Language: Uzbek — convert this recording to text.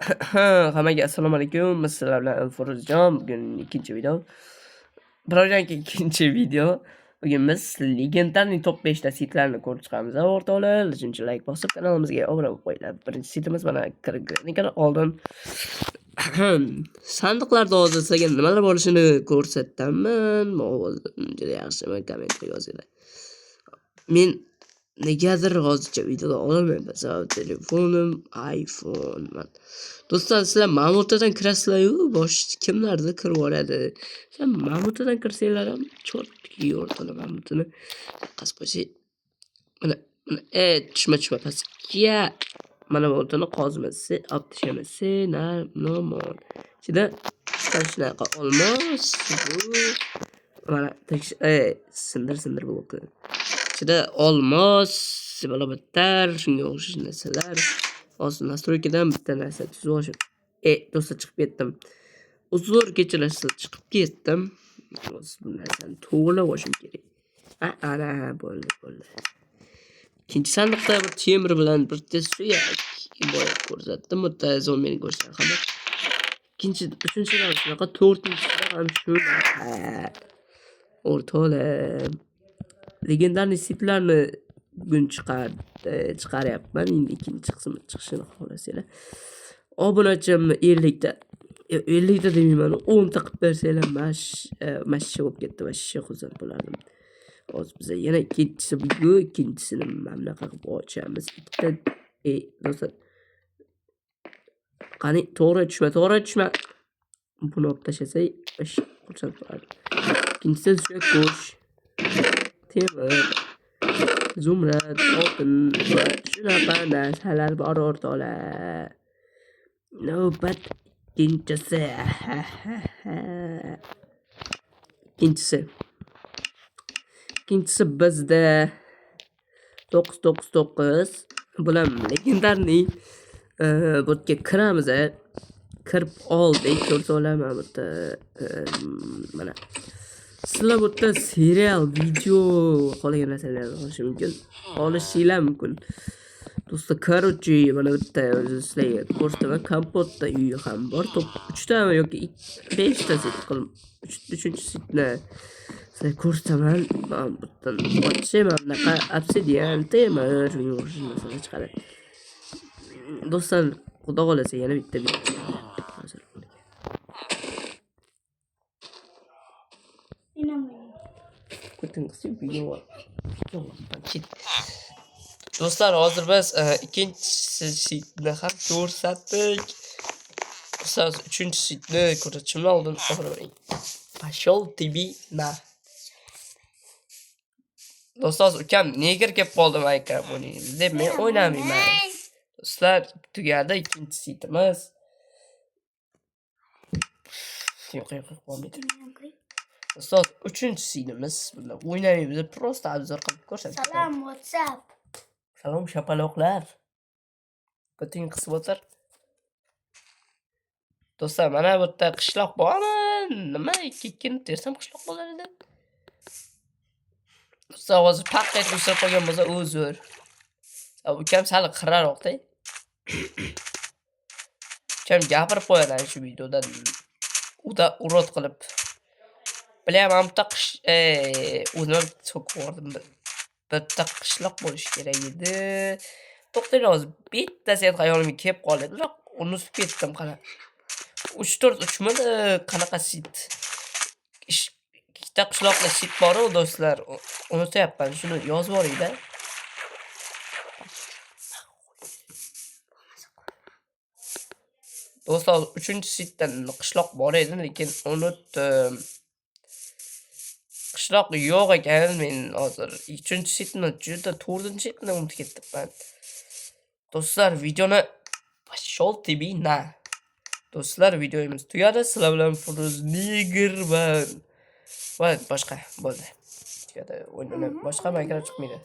Hammaga assalomu alaykum. Sizlar bilan Firuzjon. Bugun ikkinchi video. Birodarki, ikkinchi video. Bugun biz легендарный top 5 ta sitlarni ko'rib chiqamiz. O'rtoqlar, shuning uchun like bosib kanalimizga obuna bo'lib qo'yinglar. Birinchi sitimiz mana kirgan oldin sandiqlarda hozir sizlarga nimalar bo'lishini ko'rsataman. Ovozim juda yaxshimi? Kommentga yozinglar. Men negadir hozircha videoda ololmayman. Sababi telefonim iPhone. Do'stlar, sizlar Mamutadan kirasizlar-yu, bosh kimlardir kirib oladi. Sizlar Mamutadan kirsanglar ham cho'rtga o'rtoqlar Mamutini qasib qo'ysak. Mana, mana, tushma, tushma pastga. Mana bu o'rtani qozmasi, olib tashlaymiz. Nomon. Ichida shunaqa olmos, bu mana sindir, sindir blokni. Ichida olmos, balobattar, shunga o'xshash narsalar. Hozir настройка dan bitta narsa tuzib olishim. Do'stlar, chiqib ketdim. Uzr, kechirasiz, chiqib ketdim. Hozir bu narsani to'g'rilab olishim kerak. Ha, ana bo'ldi, bo'ldi. Ikkinchi sandiqda bir temir bilan bitta suyak boya ko'rsatdim. Bu yerda zombini ko'rsatgan hamma. Ikkinchi, uchinchida ham shunaqa, to'rtinchisida ham shunaqa. O'rtoqlar, легендарный sitlarni bugun chiqaryapman. Endi ikkinchi qismi chiqishini xohlasanglar. Obunachimni 50 ta, 50 ta demayman, 10 ta qilib bersanglar, mashsha bo'lib ketdi, vashsha xursand bo'lardim. Hozir biz yana ikkinchisi bu, ikkinchisini mana bunaqa qilib ochamiz. Bitta, do'stlar. Qani, to'g'ri tushma, to'g'ri tushma. Buni olib tashlasak, vashsha xursand bo'lardim. Ikkinchisi suyak go'sht, temir, zumrad, oltin va shunaqa narsalar bor o'rtoqlar. Navbat ikkinchisi. Ikkinchisi. Ikkinchisi bizda 999 bilan легендарный bu yerga kiramiz. Kirib oldik o'rtoqlar, mana bu yerda mana sizlar bu yerda serial, video xohlagan narsalarni olishi mumkin. Olishinglar mumkin. Do'stlar, короче, mana bu yerda o'zi sizlarga ko'rsataman. Kompotda uyi ham bor. Top 3 tami yoki 5 ta set qilib, uchinchi setni sizlarga ko'rsataman. Mana bu yerdan ochsam, mana bunaqa obsidian, temir, shunga o'xshash narsalar chiqadi. Do'stlar, Xudo xohlasa yana bitta video. Hozir. Ko'ting qisib video. Do'stlar, hozir biz ikkinchi sitni ham ko'rsatdik. Do'stlar, uchinchi sitni ko'rsatishimdan oldin obuna bo'ling. Пошел TV на. Do'stlar, ukam neger kelib qoldi Minecraft o'ynaymiz deb, men o'ynamayman. Do'stlar, tugadi ikkinchi sitimiz. Yo'q, yo'q, yo'q, bo'lmaydi. Do'stlar, uchinchi sitimiz. Bunda o'ynamaymiz, просто обзор qilib ko'rsatib. Salom, WhatsApp. Salom, shapaloqlar. Ko'ting qisib o'tir. Do'stlar, mana bu yerda qishloq bormi? Nima ikkini tersam qishloq bo'lar edi. Do'stlar, hozir paq etib o'sib qolgan bo'lsa, uzr. Ukam sal qirraroqda. Ukam gapirib qo'yadi shu videoda. Uda урод qilib. Bilyapman, bitta qish, o'zim so'kib yubordim. Bitta qishloq bo'lishi kerak edi. To'xtanglar, hozir bittasi ham xayolimga kelib qoldi, biroq unutib ketdim qara. 3 4 3midi qanaqa sit? Ikkita qishloqda sit bor-u do'stlar, unutyapman. Shuni yozib yuboringda. Do'stlar, 3-sitdan qishloq bor edi, lekin unutdim. Qishloq yo'q ekan, men hozir 3-sitni juda 4-sitni unutib ketibman. Do'stlar, videoni Пошел TV на. Do'stlar, videomiz tugadi. Sizlar bilan Firuz Neger va boshqa bo'ldi. Tugadi. O'yindan boshqa Minecraft chiqmaydi.